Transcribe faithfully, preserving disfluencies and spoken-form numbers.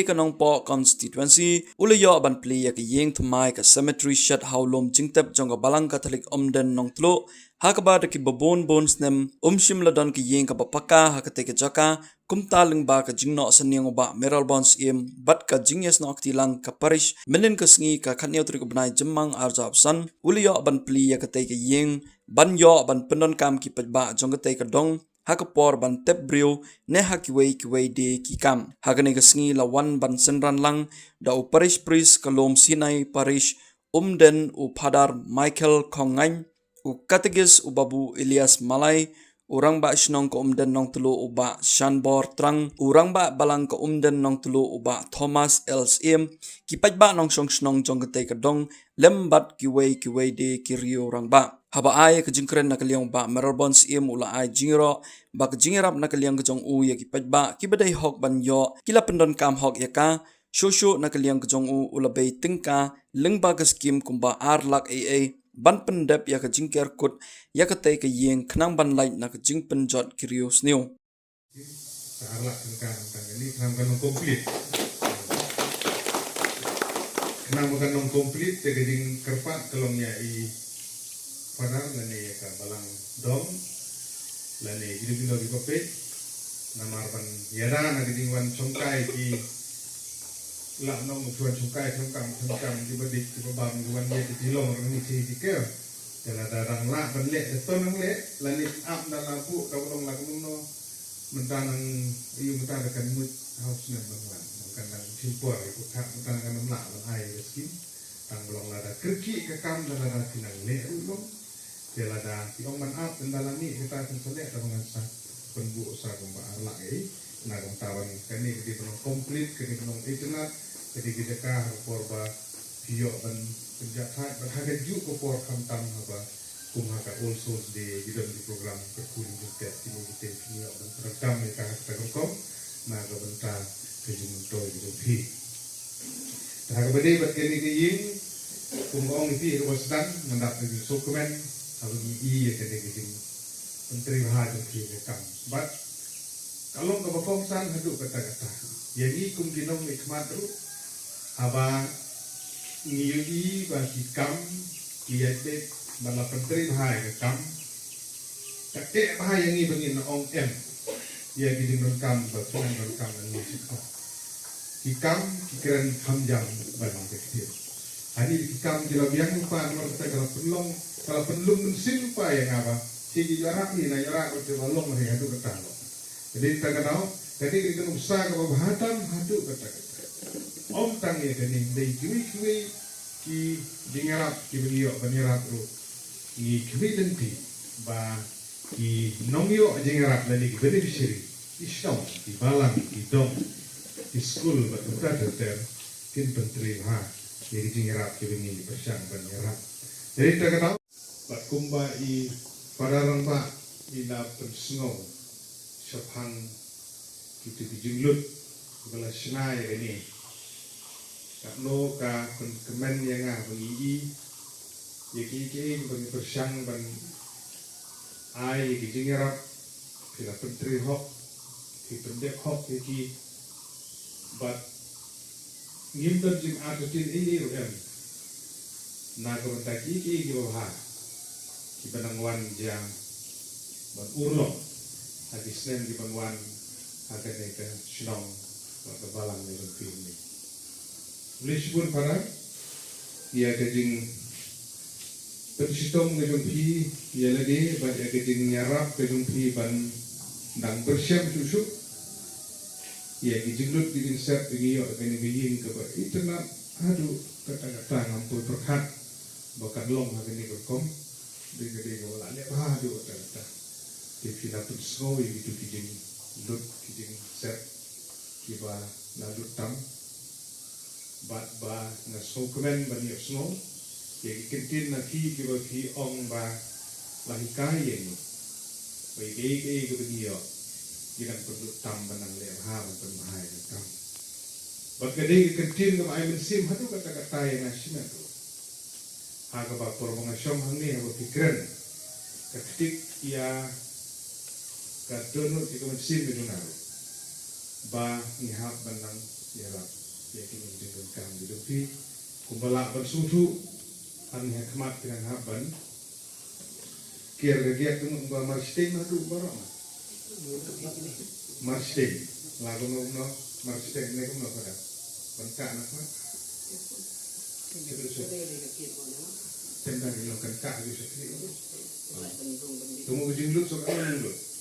Ka Nongpoh constituency u la ïoh ban plie ïa ka ïing thymmai ka cemetery shed ha u lum jingtep jong ka Balang Katholik Umden Nongtluh, ha kaba da kiba bun bun snem um shym la don ka ïing kaba paka ha katei ka jaka. Kumta lyngba ka jingnoh synñiang u Bah Mayralborn Syiem bad ka jingïasnoh kti lang ka parish, mynnin ka sngi ka khatñiew tarik u bnai Jymmang arhajar arphew san, u la ïoh ban plie ïa katei ka ïing ban ïoh ban pyndonkam ki paidbah jong katei ka dong ha ka por ban tep briew ne ha kiwei kiwei de ki kam. Ha kane ka sngi la wan ban synran lang da u parish priest ka lum Sinai Parish Umden, u Phadar Michael Khongngaiñ, u katekis u Babu Elias Malai, u rangbah shnong ka Umden Nongtluh u Bah Shanbor Trang, u rangbah balang ka Umden Nongtluh u Bah Thomas L Syiem, ki paidbah nongshong shnong jong katei ka dong, lem bad kiwei kiwei de ki riew rangbah. Haba ai ka jingkren na ka liang u Bah Mayralborn Syiem u la ai jingïaroh ba ka jingïarap na ka liang ka jong u ïa ki paidbah kiba dei hok ban ïoh ki la pyndonkam hok ïa ka. Shuh shuh na ka liang ka jong u u la bei tyngka lyngba ka skim kumba ar lak ei ei ban pyndep ïa ka jingker kut ïa katei ka ïing khnang ban lait na ka jingpynjot ki riew sniew. Ka ar lak tyngka tang kane khnang kan long complete. Khnang ba kan long complete te ka jingkyrpad ka long ïa i Phadar lane ïa ka balang dong lane jingdon ki papet. Namar ban ïada na ka jingwan shongkai ki la nong ki wan shongkai shongkam shongkam ki badik ki babam ki wan ïa ki long rang ni chi ki ker. Te lada dang lah ban leh te to nang leh lane ap na la buh da long la kumno. Mynta nang ïu mynta da kan mut haus ne ban wan. Kan dang shim por ïa ku kha mynta kan dang lah ban ai ïa skim. Tang ba long lada kyrkieh ka kam da lada phi nang leh ruh long. Te lada phi ong ban ap ynda la mih kata kan sa leh ta ba ngan sa pynbuh sa kumba ar lak ei. Na kumta ban kane ka dei ban long complete ka dei ban long itynnat ka dei ka jaka ha ka por ba phi ïoh ban pynjah thait bad ha kajuh ka por khamtam haba kum ha ka All Souls Day ki don ki program kyrkhu jingtep kine kite phi ïoh ban pyndonkam ïa ka ha kata ka rukom na ka bynta ka jingmyntoi ka jong phi. Te ha kaba dei bad kane ka ïing kum ka ong ïa phi ha kaba sdang ngan dap ka jingsngewkmen haba ngi i ïa kane ka jingpyntrei bha jong phi ka kam bad ka long kaba kongsan haduh katta katta ïa ngi kum ki nongmihkhmat ruh haba ngi ïohi ba ki kam ki ïaid beit ba la pyntrei bha ïa ka kam. Ka teh bha ïa ngi ba ngin ong em ïa ki jingdonkam ba ki nang donkam na ngi shisha. Ki kam ki kren kham jam ban ïa ka ktien. Hani ki kam ki la biang lypa namar kata ka la pynlong ka la pynlum mynsiem lypa ïa nga ba shi ki ïarap ni na ïarap ba ki ba long hi haduh kata long. Ka dei kata ka daw ka dei ka nuksa kaba bha tam haduh kata kata. Ym tang ïa kane dei kiwei kiwei ki jingïarap kiba ngi ïoh ban ïarap ruh ngi khmih lynti ba ki nongïoh jingïarap lane ki beneficiary ki shnong ki balang ki dong ki skul bad kumta ter ter kin pyntrei bha ïa ki jingïarap kiba ngi pyrshang ban ïarap. Te kata ka daw bad kumba i Phadar Rangbah i la pynsngew shaphang kito ki jinglut kiba la shna ïa kane. Katno ka pynkmen ïa nga ba ngi i ïa kiei kiei kiba ngi pyrshang ban ai ïa ki jingïarap ki la pyntrei hok ki pyndep hok ïa ki bad ngim don jingartatien ei ei ruh em na ka bynta kiei kiei kiba bha kiba nang wan jia ban urlong ha ki snem kiban wan ha kane ka shnong bad ka balang ka jong phi. Khublei shibun Phadar ïa ka jingpynshitom ka jong phi ïa lade bad ïa ka jingïarap ka jong phi ban dang pyrshang shuh shuh ïa ki jinglut ki jingsep ba ngi ïoh ha kane ka ïing kaba itynnat haduh katta katta ngam poi pyrkhat ba kan long ha kane ka rukom. Dei ka dei kaba la leh bha haduh katta katta. Te phi la pynsngew ïa kitu ki jinglut ki jingsep kiba la lut tam bad ba nga sngewkmen ban ïohsngew ïa ki kyntien na phi kiba phi ong ba la hikai ïa ngi ba ïa kiei kiei kiba ngi ïoh ngi dang pynlut tam ban nang leh bha ban pynbha ïa ka kam. Bad ka dei ka kyntien kaba ai mynsiem haduh katta katta ïa nga shimet ruh. Ha kaba por ba nga shong hangne haba phi kren ka ktik ïa ka dohnud ïa ka mynsiem ka jong nga ruh ba ngi hap ban nang ïarap ïa kine ki jingdonkam ki jong phi. Kumba lah ban sngewthuh, hangne ha khmat phi nang hap ban kiar ka giak kumba marshiteng haduh baroh na. Marshiteng. La kumno kumno, marshiteng ne kumno ka da. Ban kah na khmat. Tem da ni kan kah haduh shiteng. Kumno ka jinglut sa ka jinglut.